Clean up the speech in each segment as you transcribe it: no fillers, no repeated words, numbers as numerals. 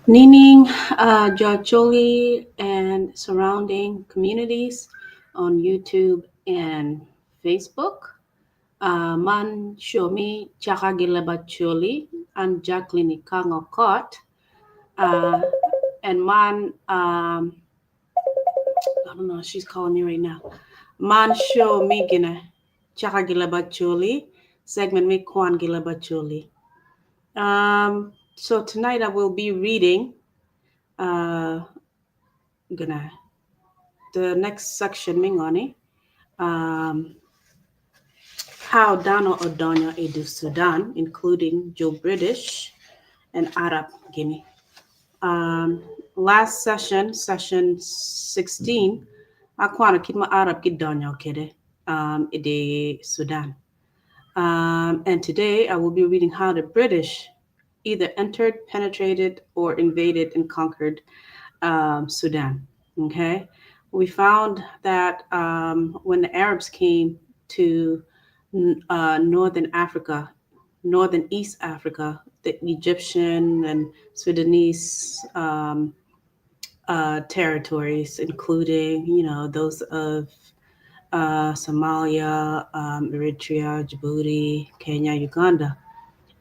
Nining uh, Jocholi and surrounding communities on YouTube and Facebook. Uh, man show me Chaka Gilebacholi and Jacqueline Ikango Kot. Uh, and man, um, I don't know, she's calling me right now. Man show me gina Chaka Gilebacholi, segment me Kwan Gilebacholi. Um, so tonight I will be reading uh, gonna the next section mingoni um, how Dano Odonyo Edu Sudan, including Joe British and Arab Guinea. Um, last session, session 16, akwano kit ma Arab gidonyo kwede i Sudan. Um, and today I will be reading how the British either entered, penetrated, or invaded and conquered um, Sudan. Okay, we found that um, when the Arabs came to uh, northern Africa, northern East Africa, the Egyptian and Sudanese um, uh, territories, including you know those of uh, Somalia, um, Eritrea, Djibouti, Kenya, Uganda.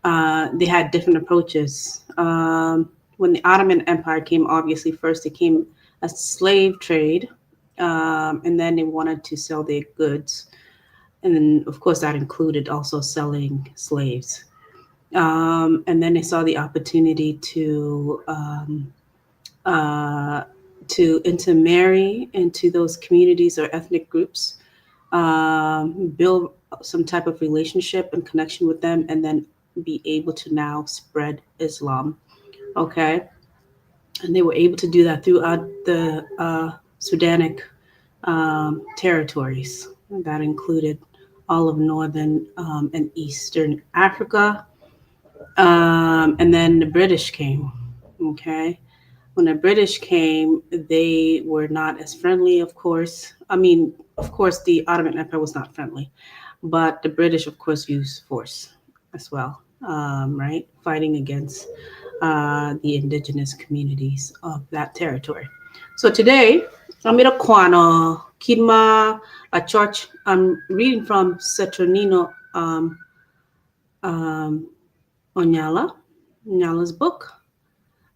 Uh, they had different approaches. Um, when the Ottoman Empire came, obviously, first it came a slave trade, um, and then they wanted to sell their goods. And then, of course, that included also selling slaves. Um, and then they saw the opportunity to um, uh, to intermarry into those communities or ethnic groups, um, build some type of relationship and connection with them, and then be able to now spread Islam. Okay, and they were able to do that throughout the uh, Sudanic um, territories. That included all of northern um, and eastern Africa. Um, and then the British came. Okay. When the British came, they were not as friendly, of course. I mean, of course, the Ottoman Empire was not friendly, but the British, of course, used force as well, um, right? Fighting against uh, the indigenous communities of that territory. So today, I'm in kwano kit ma lacoc. I'm reading from Saturnino um, um, Onyala, Onyala's book.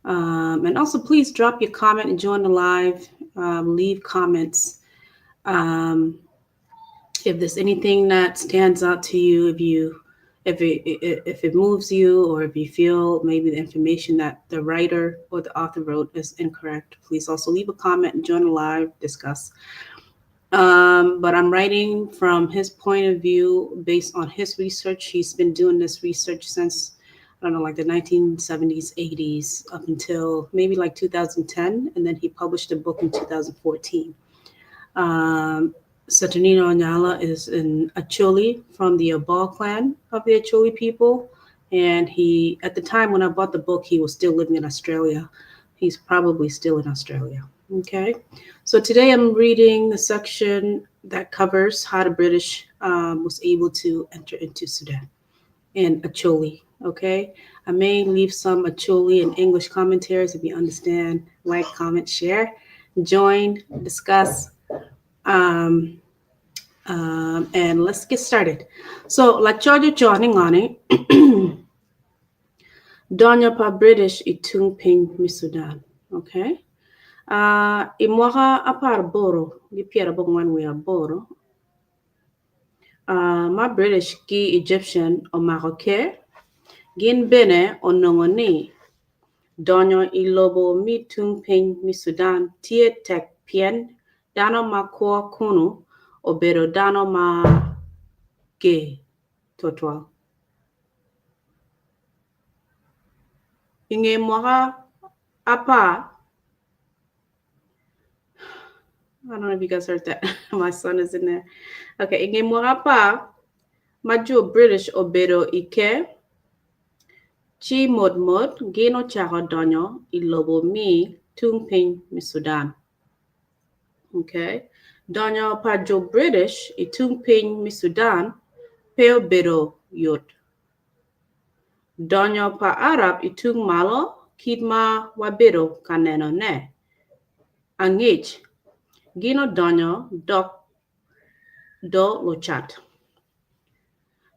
Um, and also, please drop your comment and join the live. Um, leave comments. Um, if there's anything that stands out to you, if you if it if it moves you, or if you feel maybe the information that the writer or the author wrote is incorrect, please also leave a comment and join the live, discuss. Um, but I'm writing from his point of view based on his research. He's been doing this research since, I don't know, like the 1970s, 80s, up until maybe like 2010. And then he published a book in 2014. Um, Saturnino Onyala is an Acholi from the Abal clan of the Acholi people. And he, at the time when I bought the book, he was still living in Australia. He's probably still in Australia. Okay. So today I'm reading the section that covers how the British um, was able to enter into Sudan and Acholi. Okay. I may leave some Acholi and English commentaries if you understand. Like, comment, share, join, discuss. Um, um, and let's get started. So, lacoc ocoyo ni ngoni, donyo pa British i tung piny me Sudan. Okay. Uh, i mwaka 18 gi 98 uh, ma British ki Egyptian omako ker, gin bene onongo ni donyo i lobo me tung piny me Sudan tye tek pien dano ma kwo kunu obedo dano ma ger tutwal. I nge mwaka 10, I don't know if you guys heard that. My son is in there. Okay, i nge mwaka 10 ma jo British obedo i ker, ci motmot gin ocako donyo i lobo me tung piny me Sudan. Okay. Donyo pa jo British i tung piny me Sudan pe obedo yot. Donyo pa Arab i tung malo. kit ma wabedo ka nenone angec, gin odonyo dok do lucat.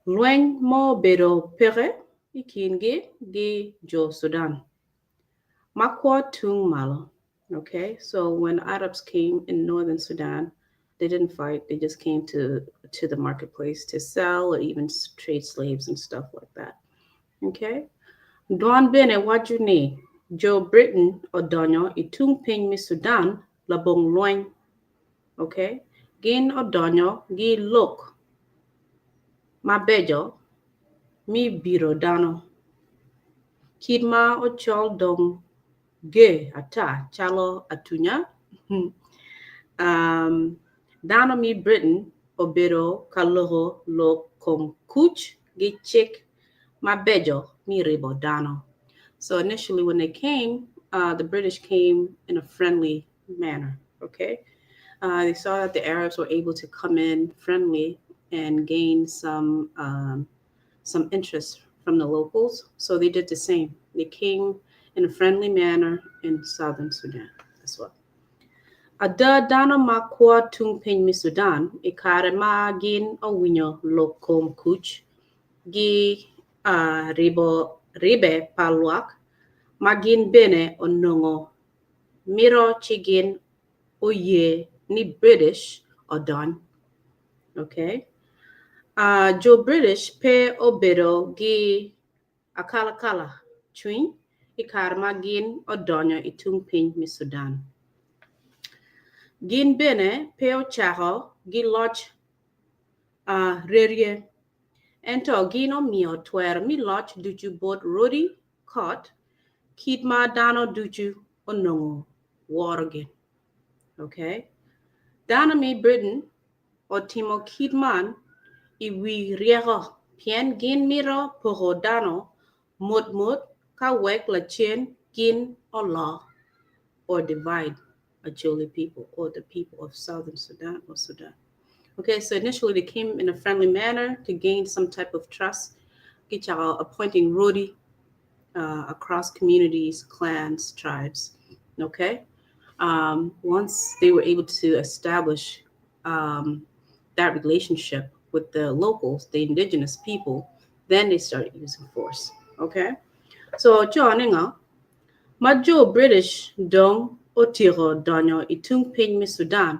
Lweny mo obedo peke i kingi ki jo Sudan ma kwo tung malo. Okay, so when Arabs came in northern Sudan, they didn't fight. They just came to the marketplace to sell or even trade slaves and stuff like that. Okay, Dwan bene waco ni jo Britain odonyo i tung piny me Sudan labong lweny. Okay, gin odonyo gi lok mabeco me biro dano. Kit ma ocol dong ger ata calo atunya. Dano me Britain obedo ka loko lok kom kuc gi cik mabeco me ribo dano. So initially when they came, the British came in a friendly manner, okay? They saw that the Arabs were able to come in friendly and gain some interest from the locals, so they did the same. They came in a friendly manner in southern Sudan as well. Ada dano ma kwo tung piny me Sudan i kare ma gin owinyo lok kom kuc gi ribo ribe pa lwak ma gin bene onongo mito ci gin oye ni British odony. Okay? Jo British pe obedo gi akalakala cwiny i kare ma gin odonyo i tung piny me Sudan. Gin bene pe ocako gi loc rerye, ento gin omiyo twero me loc ducu bot Rodi Kot kit ma dano ducu onongo worogi. Okay? Dano me Britain otimo kit man i wi ryeko pien gin mito poko dano motmot ka wek lacen gin olo or divide Acholi people or the people of Southern Sudan or Sudan. Okay, so initially they came in a friendly manner to gain some type of trust. Gicako appointing Rodi across communities, clans, tribes. Okay, once they were able to establish that relationship with the locals, the indigenous people, then they started using force. Okay, so co ma jo British dong otyeko donyo i tung piny me Sudan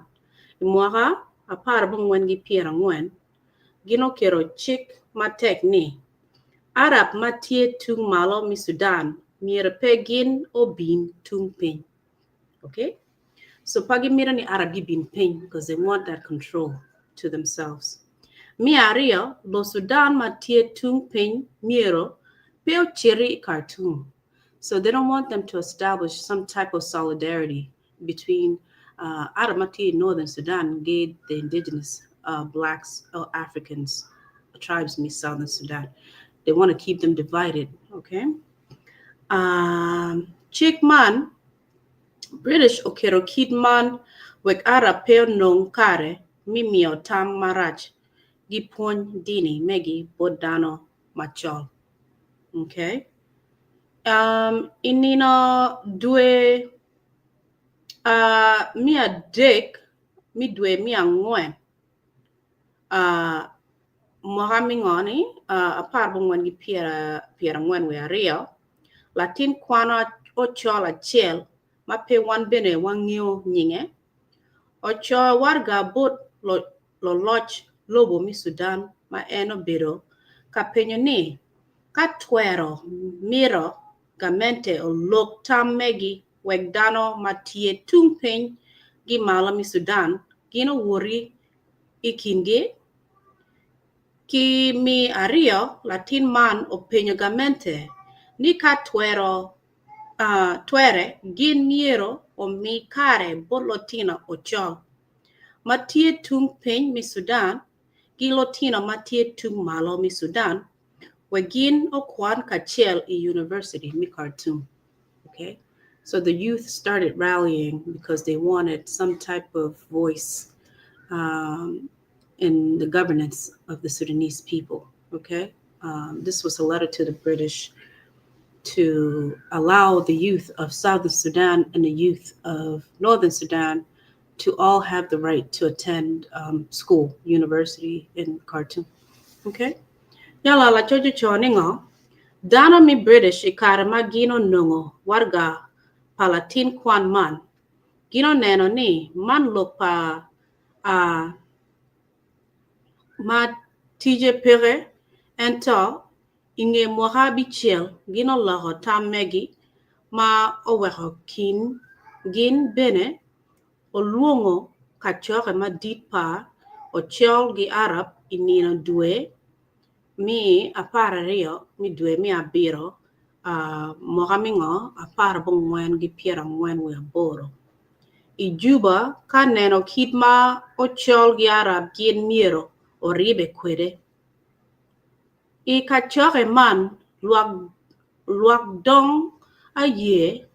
i mwaka 1940, gin oketo cik matek ni Arab ma tye tung malo me Sudan myero pe gin obin tung piny. Okay? So pa gimito ni Arab gibin piny because they want that control to themselves. Me aryo, lo Sudan ma tye tung piny myero pe ociti i Khartoum. So they don't want them to establish some type of solidarity between Arab ma tye in Northern Sudan gi the indigenous blacks or Africans tribes in Southern Sudan. They want to keep them divided, okay? Cik man, British oketo kit man wek Arab pe onong kare me miyo tam marac gi pwony dini megi bot dano macol. Okay? I nino dwe 3 me dwe 4 mwaka me ngo-ni 1942, latin kwan ocol acel ma pe wan bene wangeo nyinge, ocoyo waraga bot loloc lobo me Sudan ma en obedo ka penyo ni ka twero mito gamente olok tam megi wek dano ma tye tung piny gi malo me Sudan gin owoti i kingi. Ki me aryo, latin man openyo gamente ni ka twero twere gin myero omi kare bot lutino ocol ma tye tung piny me Sudan gi lutino ma tye tung malo me Sudan wek gin okwan kacel i University me Khartoum. Okay, so the youth started rallying because they wanted some type of voice in the governance of the Sudanese people. Okay, this was a letter to the British. to allow the youth of Southern Sudan and the youth of Northern Sudan to all have the right to attend school, university in Khartoum. Okay? Yala lacoc ocoyo ni ngo? Dano me British i kare ma gin onongo waraga pa latin kwan man, gin oneno ni man lok pa a ma tije peke ento i nge mwaka abicel gin oloko tam megi ma oweko gin bene olwongo kacokke madit pa Ocol gi Arab i nino dwe me 12 me dwe me abiro mwaka me ngo 1948 i Juba ka neno kit ma Ocol gi Arab gin myero oribe kwede. I kacokke man, lwak dong oye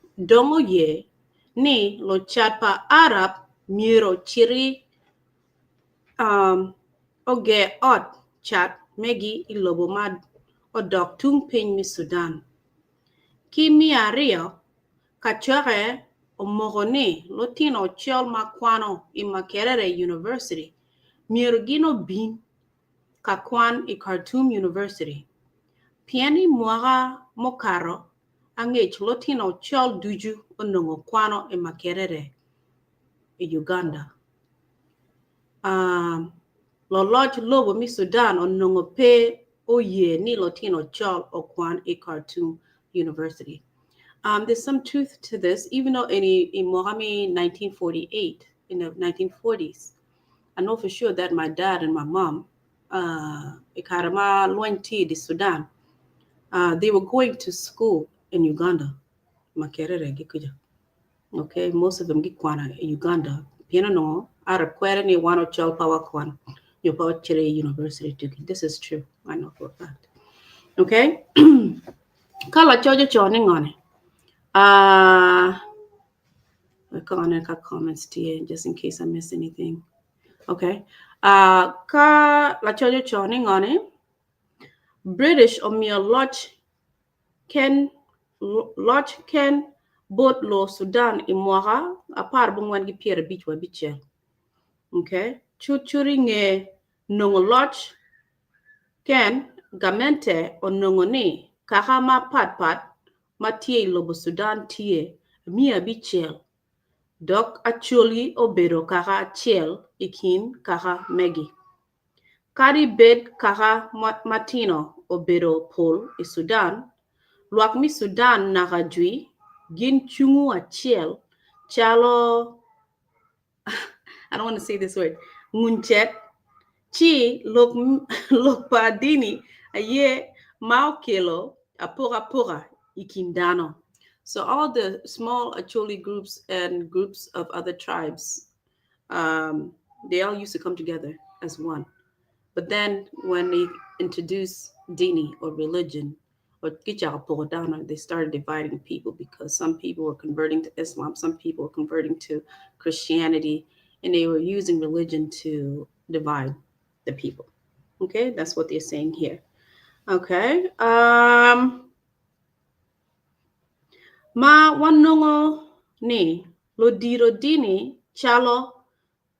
ni lucat pa Arab myero ociti oger ot cat megi i lobo ma odok tung piny me Sudan. Ki me aryo, kacokke omoko ni lutino ocol ma kwano i Makerere University myero gin obin ka kwan i Khartoum University pien i mwaka mukato angec lutino ocol ducu onongo kwano i Makerere i Uganda. Loloc lobo me Sudan onongo pe oye ni lutino ocol okwan i Khartoum University. There's some truth to this, even though in mwaka me 1948, in the 1940s, I know for sure that my dad and my mom, i kare ma lweny tye i Sudan, they were going to school in Uganda, Makerere gi kuca. Okay, most of them gikwano i Uganda. Pien onongo Arab kwere ni wan ocol pa wakwan nyo pa wacito i university tuki. This is true, I know for a fact. Okay? Ka lacoc oco ni ngone? Ka comments tye just in case I miss anything. Okay. Ka lacoc oco ni ngone? British omiyo loc ken loc ken bot lo Sudan i mwaka 1956. Okay. Cut cut i nge nongo loc ken gamente onongo ni kaka ma patpat ma tye i lobo Sudan tye 600 dok Acholi obedo kaka acel i kin kaka megi. Kadi bed kaka matino obedo pol i Sudan, lwak me Sudan naka jwi gin cungu acel calo I don't want to say this word nguncet ci lok lok pa dini aye ma okelo apokapoka i kin dano. So all the small Acholi groups and groups of other tribes, they all used to come together as one. But then when they introduced dini or religion, or gicako dano, they started dividing people because some people were converting to Islam, some people were converting to Christianity, and they were using religion to divide the people. Okay, that's what they're saying here. Okay. Ma wanongo ni lodiro dini calo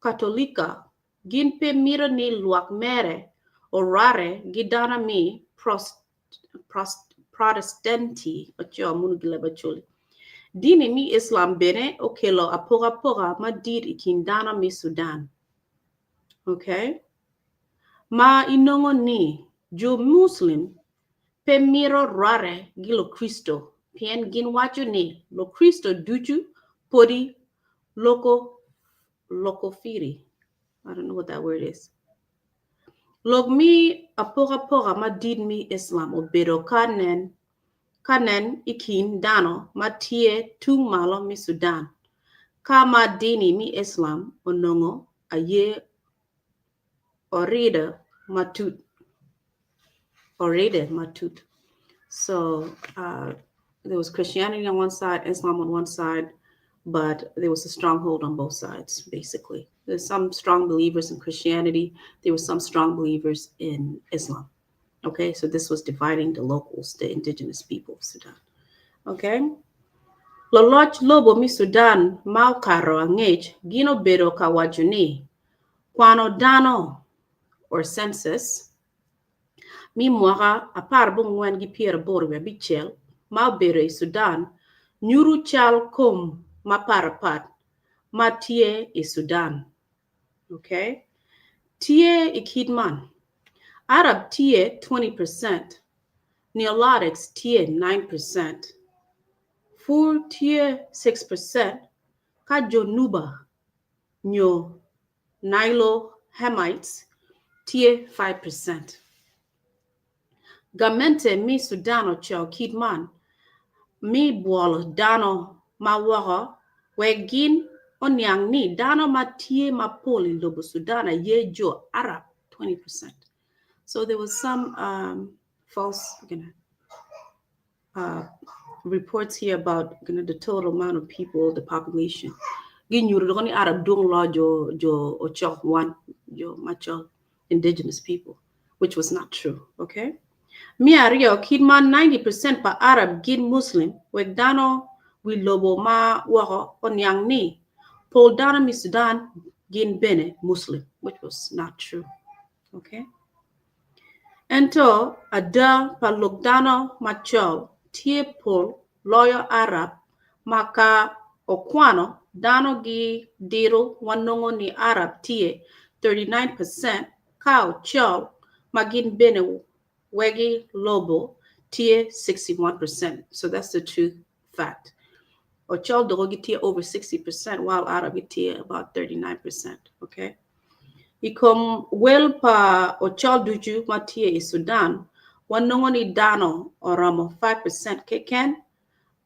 Katolika gin pe mito ni lwak mere orare gi dano mi Protestenti oco munu gi leb Acholi. Dini mi Islam bene okelo apokapoka madit i kin dano mi Sudan. Okay? Ma inongo ni jo Muslim pe mito rware gi Lokristo pien gin waco ni Lokristo ducu podi loko lokofiri. I don't know what that word is. Lok mi apokapoka madit mi Islam obedo ka nen i kin dano ma tye tung malo mi Sudan, ka ma dini mi Islam onongo aye oride matut. Oride matut. So there was Christianity on one side, Islam on one side, but there was a stronghold on both sides, basically. There's some strong believers in Christianity, there were some strong believers in Islam. Okay, so this was dividing the locals, the indigenous people of Sudan. Okay? Loloc lobo me Sudan ma okato angec gin obedo ka waco ni kwano dano or census me mwaka 14 ki 85 ma obedo i Sudan nyuto cal kom mapatpat ma tye i Sudan. Okay? Tye i kit man. Arab tye 20%, Nilotics tye 9%, Fur tye 6%, ka jo Nuba nyo Nilo-Hamites tye 5%. Gamente me Sudan ocoyo kit man me bwolo dano ma woko wek gin oniang ni dano ma tye mapol i lobo Sudan aye jo Arab 20%. So there was some false reports here about the total amount of people, the population. Ginyuto doko ni Arab dwong loyo jo jo ocok wan jo macol indigenous people, which was not true. Okay. Me aryo kit ma 90% pa Arab gin Muslim wek dano wi lobo ma woko oniang ni pol dano me Sudan gin bene Muslim, which was not true. Okay. Ento ada pa lok dano macol tye pol loyo Arab ma ka okwano dano gi diro wanongo ni Arab tye 39% ka ocol ma gin bene wegi lobo tye 61%. So that's the true fact. Ocol doko gitye over 60% while Arab gitye about 39%. Okay. I kom wel pa ocol ducu ma tye i Sudan, wanongo ni dano oromo 5% keken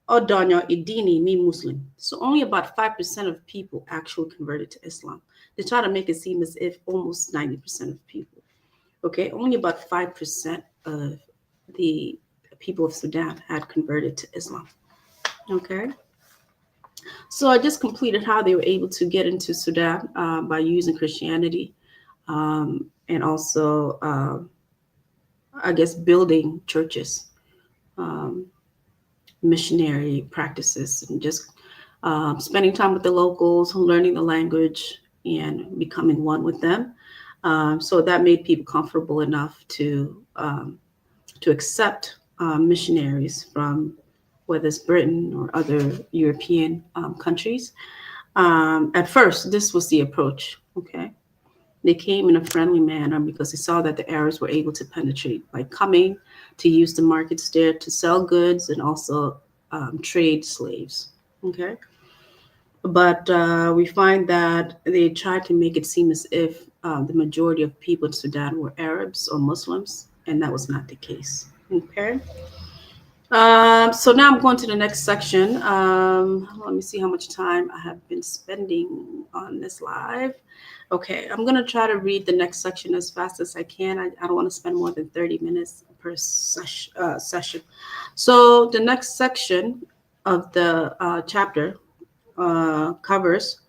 odonyo i dini me Muslim. So only about 5% of people actually converted to Islam. They try to make it seem as if almost 90% of people. Okay, only about 5% of the people of Sudan had converted to Islam. Okay. So I just completed how they were able to get into Sudan by using Christianity and also, I guess, building churches, missionary practices, and just spending time with the locals, learning the language, and becoming one with them. So that made people comfortable enough to accept missionaries from whether it's Britain or other European countries. At first, this was the approach. Okay. They came in a friendly manner because they saw that the Arabs were able to penetrate by coming to use the markets there to sell goods and also trade slaves. Okay. But we find that they tried to make it seem as if the majority of people in Sudan were Arabs or Muslims, and that was not the case. Okay. So now I'm going to the next section. Let me see how much time I have been spending on this live. Okay, I'm going to try to read the next section as fast as I can. I don't want to spend more than 30 minutes per session. So the next section of the chapter covers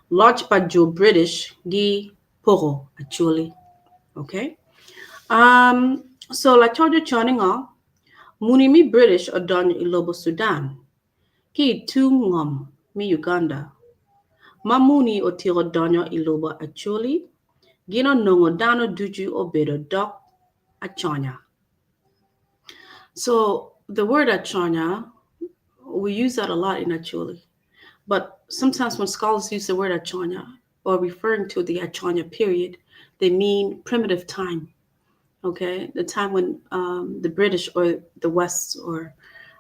Loc pa jo British gi poko Acholi. Okay. So lacoc ocoyo ni ngo muni me British odonyo i lobo Sudan ki i tung ngom me Uganda ma muni otyeko donyo i lobo Acholi gin onongo dano ducu obedo dok aconya. So the word aconya, we use that a lot in Acholi. But sometimes when scholars use the word aconya or referring to the aconya period, they mean primitive time. Okay, the time when the British or the West or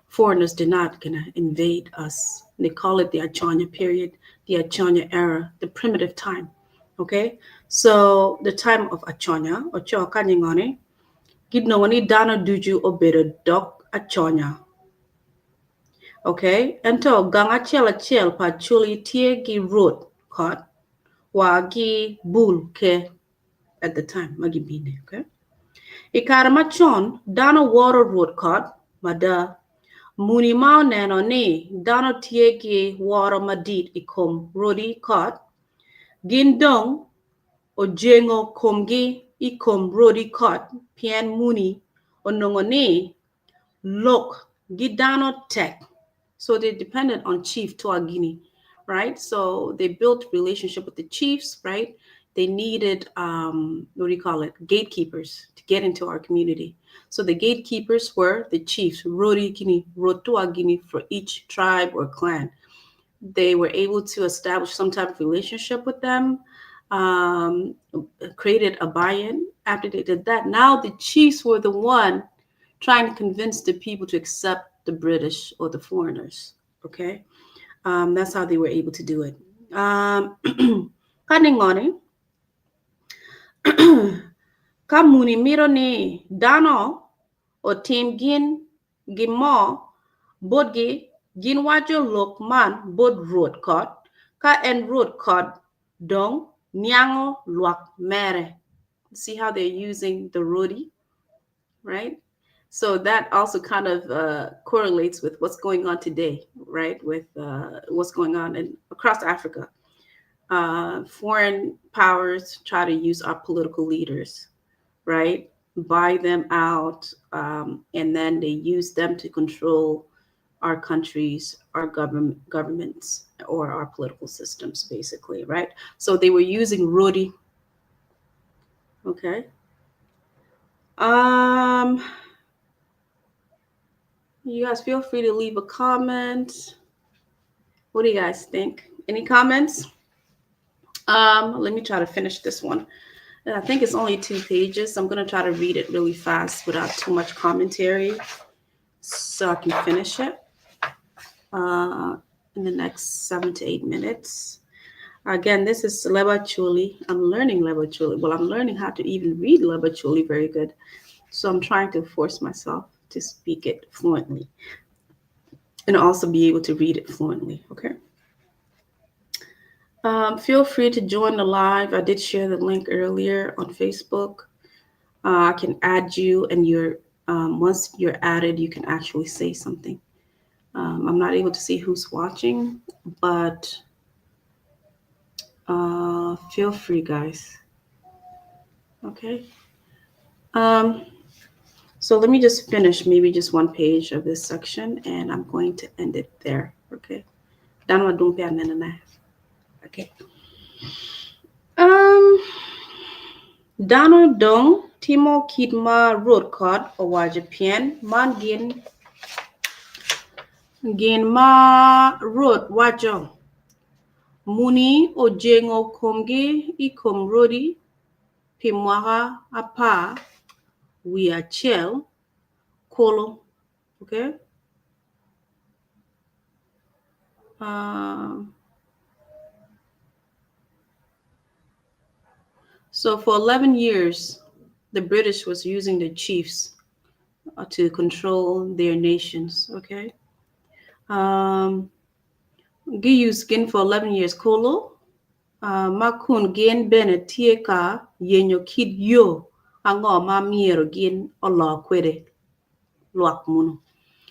foreigners did not gonna invade us. They call it the Aconya period, the Aconya era, the primitive time. Okay, so the time of Aconya, ocoyo kany ngoni, ginongo ni dano ducu obedo dok aconya. Okay, ento gang acel acel pa Acholi tye gi rwot kot wa gi bul ke at the time ma gibine. Okay? I kare macon, dano woro rwot kot mada. Muni ma oneno ni dano tye gi woro madit i kom rwodi kot, gin dong ojengo komgi i kom rwodi kot pien muni onongo ni lok gi dano tek. So they depended on Chief Toagini, right? So they built relationship with the chiefs, right? They needed what do you call it? Gatekeepers to get into our community. So the gatekeepers were the chiefs, Rodi Kini, Rotuagini for each tribe or clan. They were able to establish some type of relationship with them, created a buy-in. After they did that, now the chiefs were the one trying to convince the people to accept the British or the foreigners. Okay, that's how they were able to do it. Ka ningone, ka muni mito ni dano otim gin gin mo botgi, gin waco lok man bot Rwot kot, ka en Rwot kot dong niango lwak mere. See how they're using the Rodi, right? So that also kind of correlates with what's going on today, right? With what's going on in across Africa. Foreign powers try to use our political leaders, right? Buy them out, and then they use them to control our countries, our governments, or our political systems, basically, right? So they were using Rodi. Okay. You guys feel free to leave a comment. What do you guys think? Any comments? Let me try to finish this one. I think it's only 2 pages. I'm going to try to read it really fast without too much commentary so I can finish it in the next 7 to 8 minutes. Again, this is Leb Acholi. I'm learning Leb Acholi. Well, I'm learning how to even read Leb Acholi very good. So I'm trying to force myself to speak it fluently and also be able to read it fluently, okay? Feel free to join the live. I did share the link earlier on Facebook. I can add you, and once you're added, you can actually say something. I'm not able to see who's watching, but feel free, guys. Okay. So let me just finish maybe just one page of this section, and I'm going to end it there. Okay. Okay. Dano dong timo kit ma Rwot kot owaco pien man gin gin ma Rwot waco. Muni ojengo komgi i kom Rodi pi mwaka 11 kulu. Okay. So for 11 years, the British was using the chiefs to control their nations. Okay. Gi use gin for 11 years. Kulu, ma kun gin bene tye ka yenyo kit yo ango ma myero gin olo kwede lwak munu.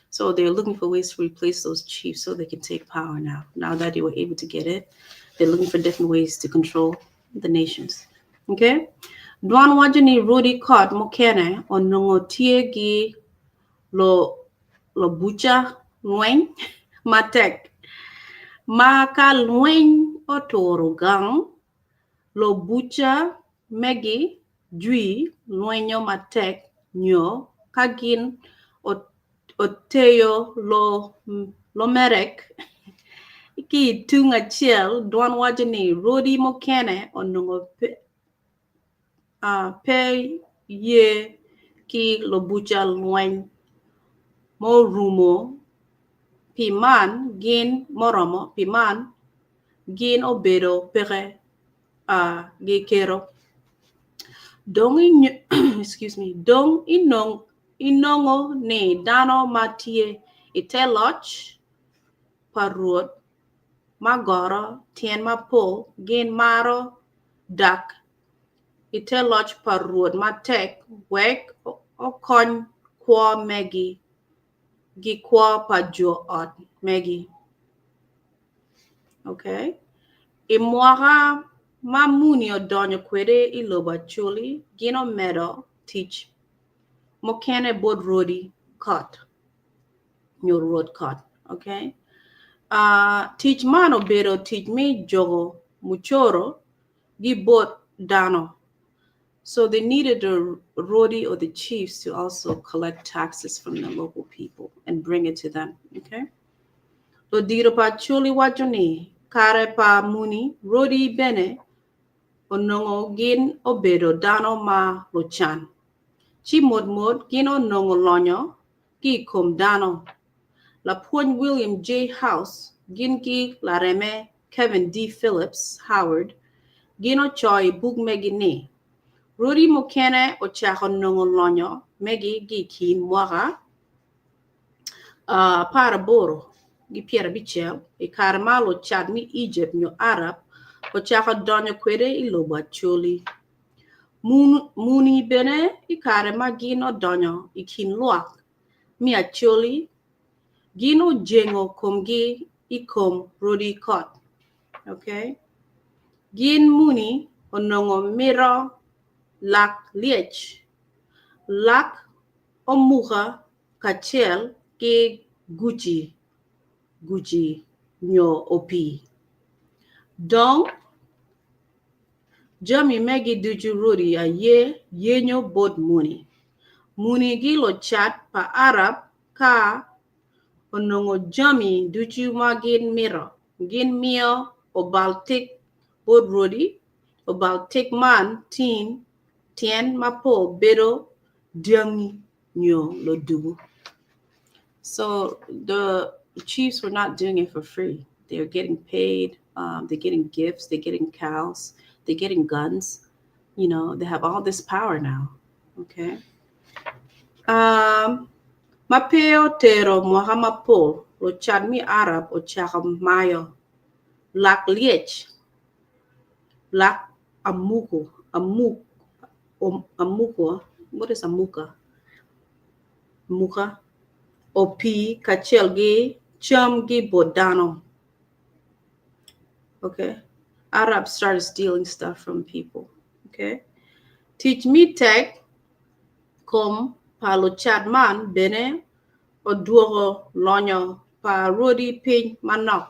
So they're looking for ways to replace those chiefs so they can take power now. Now that they were able to get it, they're looking for different ways to control the nations. Okay? Dwan waco ni Rodi kot mukene onongo tye ki lo lobuca lweny matek. Ma ka lweny oturo gang, lobuca megi jwi lwenyo matek nyo ka gin oteyo lo lomerek ki tung acel dwan waco ni Rodi mukene onongo pe, pe ye ki lobuca lweny murumo pi man gin moromo pi man gin obedo peke gikero. Dong excuse me, dong inongo ni dano ma tye i te loc pa Rwot ma goro tyen mapol gin maro dak i te loc pa Rwot matek wek okony kwo megi gi kwo pa jo ot megi. Okay. I mwaka ma Muni odonyo kwede i lobo Acholi, gin omedo tic mukene bot Rodi kot nyo Rwot kot. Okay? Uh, tic man obedo tic me jogo mucoro gi bot dano. So they needed the Rodi or the chiefs to also collect taxes from the local people and bring it to them. Okay? Ludito pa Acholi waco ni, kare pa muni, Rodi bene onongo gin obedo dano ma lucan. Ci motmot gin onongo lonyo ki i kom dano. Lapwony William J. House gin ki lareme Kevin D. Phillips Howard gin ocoyo i buk megi ni, Rodi mukene ocako nongo lonyo megi ki i kin mwaka 18 ki 50 i kare ma lucat me Ejipt nyo Arab ocako donyo kwede i lobo Acholi. Muni bene i kare ma gin odonyo i kin lwak me Acholi, gin ojengo komgi i kom rodi kot. Okay. Gin muni onongo mito lak lyec, lak omuka kacel ki guci guci nyo opii. Dong Jami megi ducu rudi aye yenyo bot muni. Muni gi lucat pa Arab ka onongo jami ducu ma gin mito, gin miyo obal tik bot rudi, obal tik man tin tyen mapol bedo dyangi nyo ludubu. So the chiefs were not doing it for free. They were getting paid, they're getting gifts, they're getting cows, they're getting guns. They have all this power now. Okay. Ma pe otero mwaka mapol, lucat me Arab ocako mayo lak lyec, lak amuko, amuk, amuko, what is amuka? Muka, opii kacel ki cam ki bot dano. Okay. Arabs started stealing stuff from people. Okay. Tic me tek kom pa lucat man bene odwoko lonyo pa rwodi piny manok.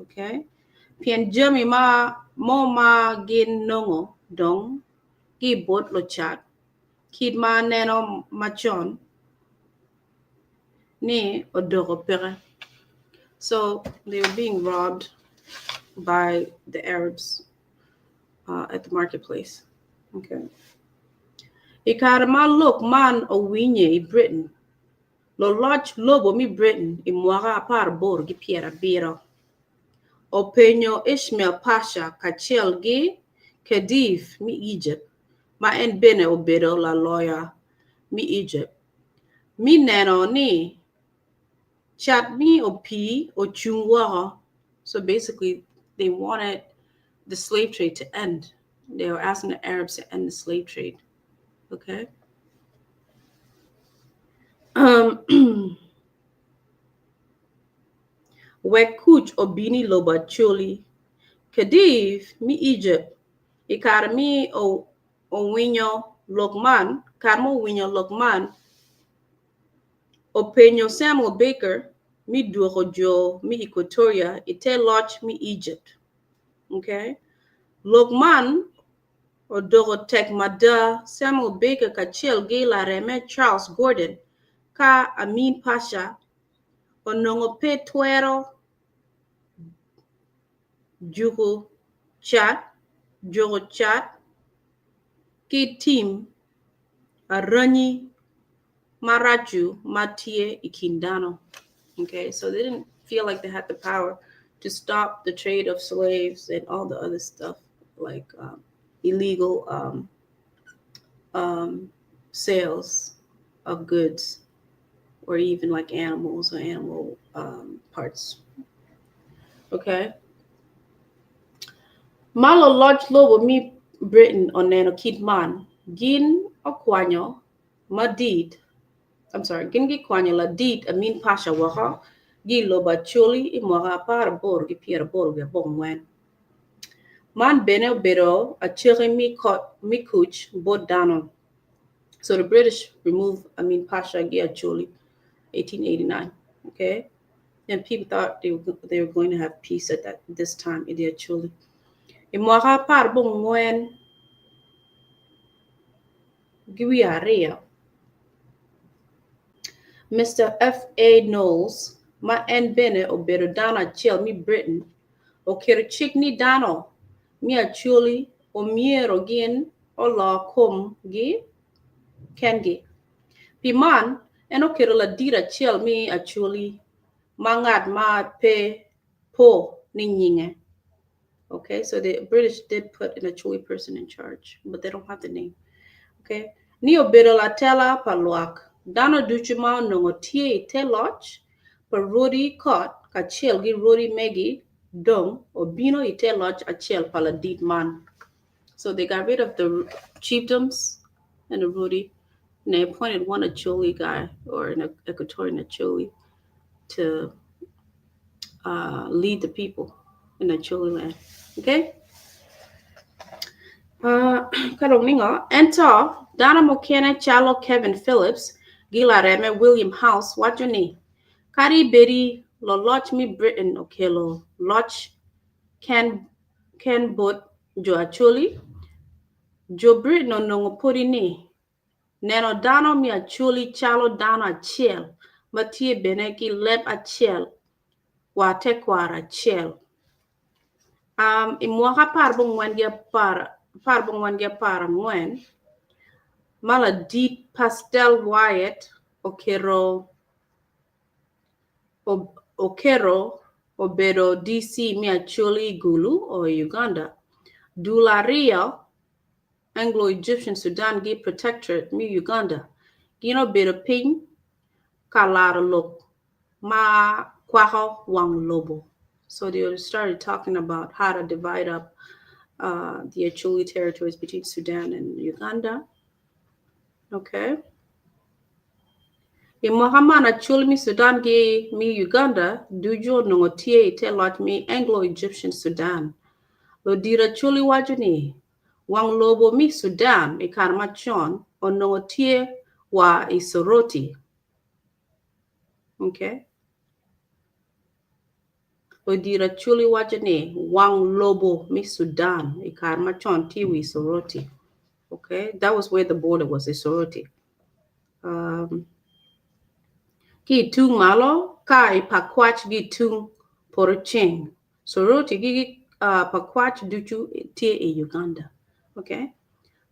Okay. Pien jami ma mo ma gin nongo dong ki bot lucat kit ma aneno macon ni odoko peke. So they were being robbed by the Arabs at the marketplace. Okay. I kare ma lok man owinye i Britain, luloc lobo me Britain i mwaka 1870 openyo Ishmael Pasha kacel ki Khedive me Egypt ma en bene obedo laloya me Egypt me neno ni cat me opii ocung woko. So basically they wanted the slave trade to end. They were asking the Arabs to end the slave trade. Okay. Wek kuc obin i lobo Acholi. Khedive me Egypt i kare me owinyo lok man, kare ma owinyo lok man, openyo Samuel Baker me dwoko jo me Equatoria i te loc me Egypt. Okay. Lok man odoko tek mada Samuel Baker kacel ki lareme Charles Gordon ka Amin Pasha onongo pe twero juko cat, juko cat ki tim aranyi maraco ma tye i kin dano. Okay, so they didn't feel like they had the power to stop the trade of slaves and all the other stuff like illegal sales of goods or even like animals or animal parts. Okay. Ma luloc lobo me Britain oneno kit man, gin okwanyo madit, I'm sorry, gin gikwanyo ladit Amin Pasha woko ki i lobo Acholi i mwaka 1884. Man bene obedo acaki me kuc bot dano. So the British removed Amin Pasha ki Acholi 1889. Okay. And people thought they were, they were going to have peace at that this time i dye Acholi. I mwaka 14 gi wiye aryo, Mister F.A. Knowles, ma en bene obedo dano acel me Britain, oketo cik ni dano me Acholi omyero gin oloo komgi kengi. Pi man, en oketo ladit acel me Acholi ma ngat ma pe po ni nyinge. Okay, so the British did put an Acholi person in charge, but they don't have the name. Okay, ni obedo latela pa lwak dano ducu ma onongo tye i te loc pa rwodi kot kacel ki rwodi megi dong obino i te loc acel pa ladit man. So they got rid of the chiefdoms and the rwodi, and they appointed one Acholi guy or an Equatorian Acholi to lead the people in Acholi land. Okay? Ka dong ningo, ento dano mukene calo Kevin Phillips gi lareme William House waco ni kadi bedi loloc me Britain okelo loc ken ken bot jo Acholi, jo Britain onongo podi ni neno dano me Acholi calo dano acel ma tye bene ki leb acel wa tekwaro acel. I mwaka 14 94 ma ladit Pastel Wyatt oketo obedo DC me Acholi i Gulu o Uganda. Dul aryo Anglo-Egyptian Sudan gi Protectorate me Uganda gin obedo piny ka laro lok ma kwako wang lobo. So they started talking about how to divide up the Acholi territories between Sudan and Uganda. Okay. I mwaka man Acholi me Sudan gi me Uganda ducu onongo tye i te loc me Anglo-Egyptian Sudan. Ludito Acholi waco ni wang lobo me Sudan i kare macon onongo tye wa i Soroti. Okay. Ludito Acholi waco ni wang lobo me Sudan i kare macon tye wi Soroti. Okay, that was where the border was, i Soroti. Ki i tung malo ka i Pakwach gi tung poto ceng. Soroti gi Pakwach ducu tye i Uganda. Okay.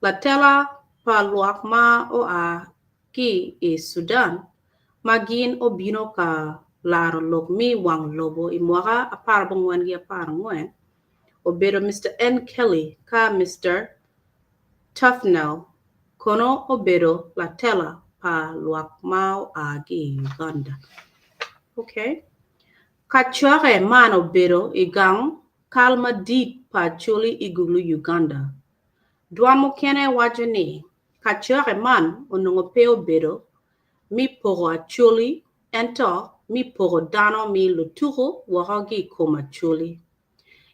Latela pa lwak ma oa ki i Sudan ma gin obino ka laro lok me wang lobo i mwaka 14 gi 14 obedo Mr. N. Kelly ka Mr. Tufnell kono obedo latela pa lwak ma oa ki i Uganda. Okay. Kacokke man obedo i gang kal madit pa Acholi i Gulu, Uganda. Dwan mukene waco ni kacokke man onongo pe obedo me poko Acholi ento me poko dano me lutuku woko ki i kom Acholi.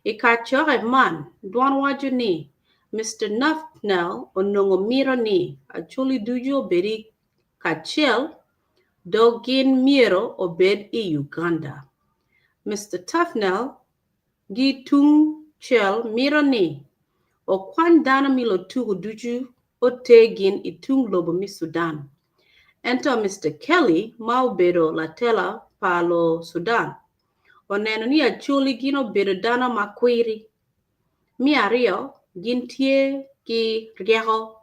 I kacokke man, dwan waco ni Mr. Tufnell onongo mito ni Acholi ducu obed kacel dok gin myero obed i Uganda. Mr. Tufnell gi tung cel mito ni okwany dano me lutuku ducu oter gin i tung lobo me Sudan. Ento Mr. Kelly ma obedo latela pa lo Sudan oneno ni Acholi gin obedo dano ma kwiri. Me aryo gin tye ki ryeko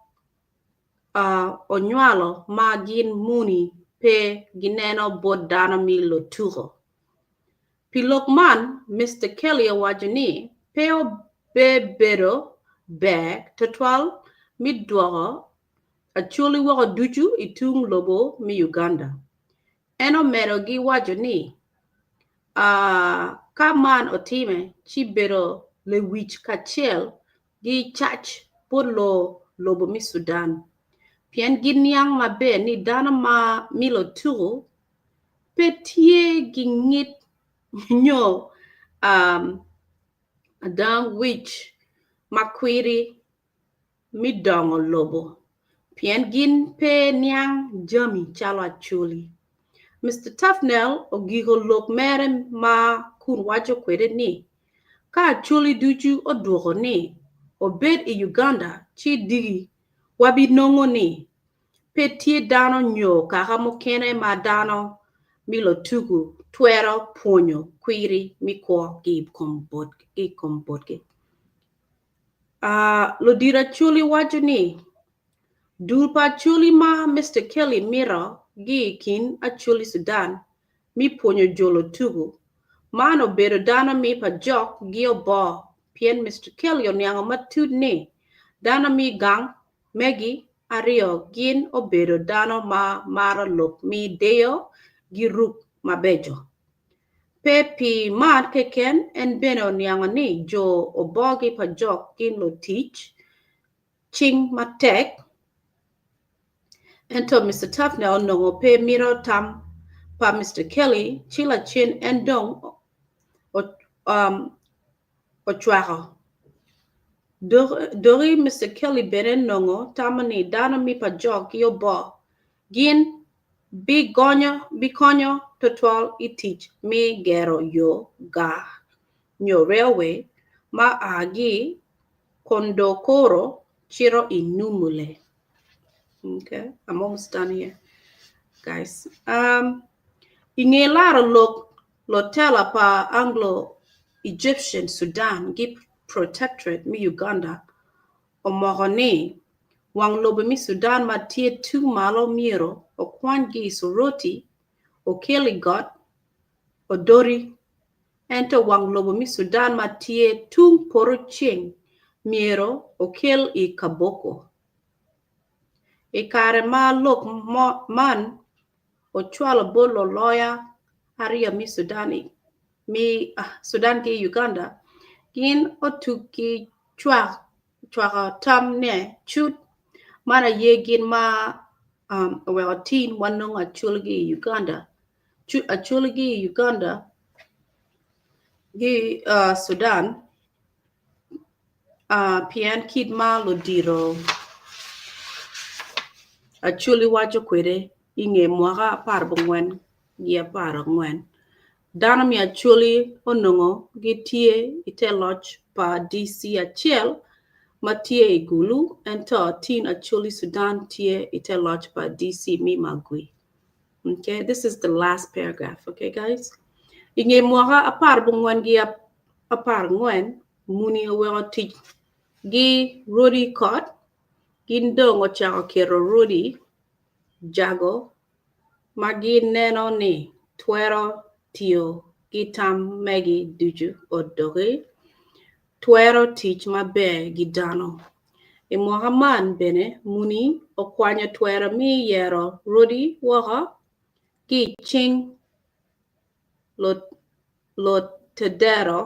onywalo ma gin muni pe gineno bot dano me lutuku. Pi lok man, Mr. Kelly owaco ni pe obebedo ber tutwal me dwoko Acholi woko ducu i tung lobo me Uganda. En omedo gi waco ni ka man otime ci bedo lewic kacel gi cac bot lo lobo me Sudan. Pien giniang maber ni dano ma me lutuku pe tye gi ngit nyo adang wic ma kwiri me dongo lobo pien gin pe niang jami calo Acholi. Mister Tufnell ogiko lok mere ma kun waco kwede ni, Ka Acholi ducu odwoko ni obed i Uganda ci diki wabinongo ni pe tye dano nyo kaka mukene ma dano mi lotuku twero pwonyo kwiri mi kwo ki i kom botgi. Ludito Acholi waco ni Dul pa Acholi ma Mister Kelly mito gi i kin Acholi Sudan mi pwonyo jolo tuku. Man obedo dano mi pa jok gi oboo pien Mister Kelly oniango matut ni dano mi gang megi aryo gin obedo dano ma maro lok mi deyo gi ruk mabeco. Pe pi man keken en bene oniango ni jo oboo gi pa jok gin lutic cing matek, ento Mister Tufnell onongo pe mito tam pa Mister Kelly ci lacen en dong ocwako. Doki Mister Kelly bene nongo tamo ni dano mi pa jok ki oboo gin bikonyo tutwal i tic me gero yo gar nyo railway ma a ki Kondokoro cito i Numule. Okay, I'm almost done here, guys. Um, I nge laro lok lotela pa Anglo-Egyptian Sudan gi Protectorate me Uganda omoko ni wang lobo me Sudan ma tye tung malo myero okwany gi i Soroti okel i got Odori Ento wang lobo me Sudan ma tye tung poto ceng myero okel i Kaboko. I kare ma lok man ocwalo bot luloya aryo me Sudan ki Uganda, gin otugi cwako tam ne cut. Man aye gin ma oweko tin wanongo acolgi i Uganda. Acholi i Uganda ki Sudan pien kit ma ludito Acholi waco kwede i nge mwaka aparabongwen ki aparangwen, dano me Acholi onongo gitye i te loc pa DC acel ma tye i Gulu ento tin Acholi Sudan tye i te loc pa DC me Magwi. Okay, this is the last paragraph, okay guys? I nge mwaka aparbongwen gi aparangwen, muni oweko tic gi rwodi kot, gin dong ocako keto rwodi jago ma gineno ni twero tiyo ki tam megi ducu odoki twero tic maber gi dano. I mwaka man bene, muni okwanyo twero me yero rwodi woko ki i cing lutedero.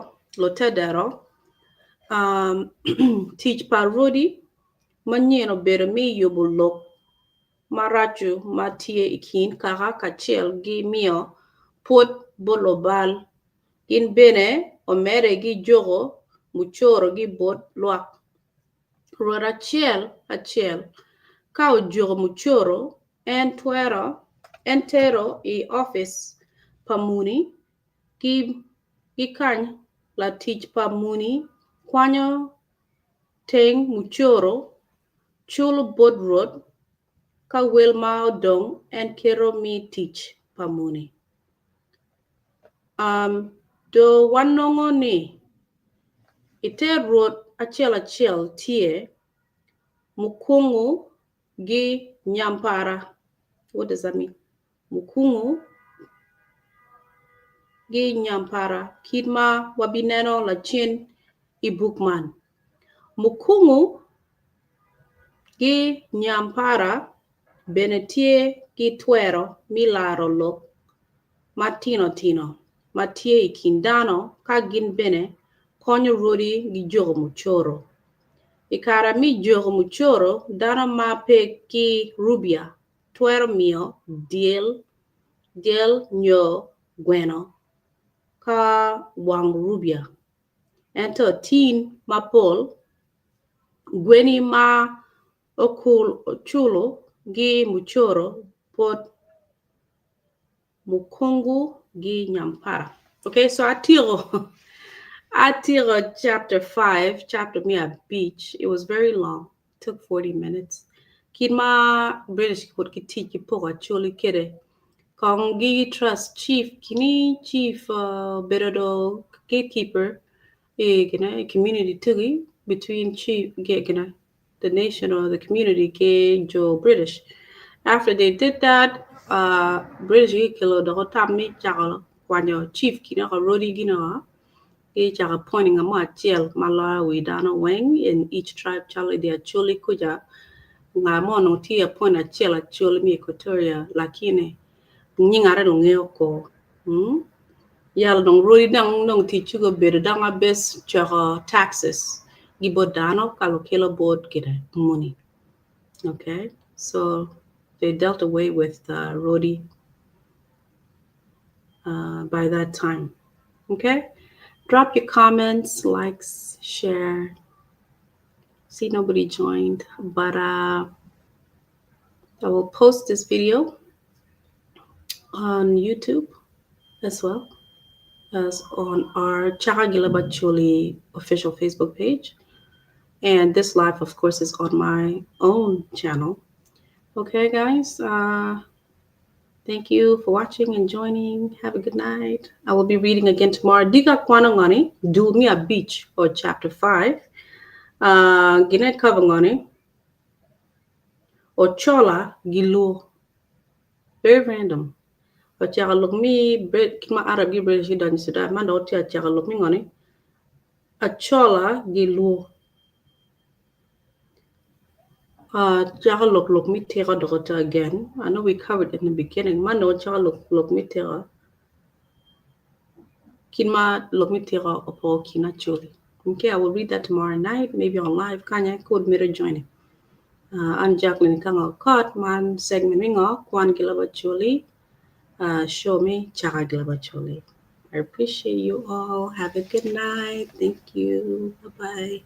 Tic pa rwodi manyen obedo me yubo lok maraco ma tye i kin kaka kacel ki miyo pwod bot lubal. Gin bene omedde ki juko mucoro ki bot lwak. Rwot acel acel ka ojuko mucoro, en twero en tero i opic pa muni ki kany latic pa muni kwanyo teng mucoro culo bot Rwot ka wel ma odong en keto me tic pa muni. Um, do wanongo ni i te Rwot acel acel tye mukungu gi nyampara. What does that mean? Mukungu gi nyampara kit ma wabineno lacen i buk man. Mukungu gi nyampara bene tye ki twero me laro lok matino tino ma tye i kin dano ka gin bene konyo rwodi gi juko mucoro. I kare me juko mucoro, dano ma pe ki rubia twero miyo dyel, dyel nyo gweno ka wang rubia. Ento tin mapol, gweni ma oculo gi mucoro pwod. Mukungu gi Nyampara. Okay, so atyeko atyeko chapter 5, chapter me abic. It was very long, took 40 minutes. Kit ma British pud ki tic ki poko Acholi kede kong gi trust chief kini chief obedo do gatekeeper i gine i community tugi between chief gine the nation or the community ki jo British. After they did that, British gikelo dok otam me cako kwanyo chief kine oko rodi gine oko ki cako appointing ngat mo acel ma loyo wi dano weng in each tribe calo i dye Acholi kuca ngat mo onongo tye appoint acel Acholi me Equatoria lakini nyingare dong ngeyo ko. Yalo dong rwodi dong dong tic ci gubedo dong abes coko taxes gi bot dano ka lukelo bot gire muni. Okay, so they dealt away with the rwodi by that time. Okay, drop your comments, likes, share. See nobody joined, but I will post this video on YouTube as well as on our Caka Gi Lobo Acholi official Facebook page. And this live, of course, is on my own channel. Okay, guys. Thank you for watching and joining. Have a good night. I will be reading again tomorrow. Dika kwano ngoni, dul me abic or chapter 5. Gine cover ngoni, Ochola gi Luo. Very random. Ocako lok mi Brit ki ma Arab gi British gidonyo i Sudan man dok tye acako lok mi ngoni Achola gi Luo. Cako lok lok mi tiko dok oto again. I know we covered in the beginning. Man dok cako lok lok mi tiko. Kit ma lok mi tiko opoko kin Acholi. Okay, I will read that tomorrow night, maybe on live. Kanya could mito joining. An Jacqueline Kanga Okot man segment mi ngo kwan gi Lobo Acholi show me Caka gi Lobo Acholi. I appreciate you all. Have a good night. Thank you. Bye bye.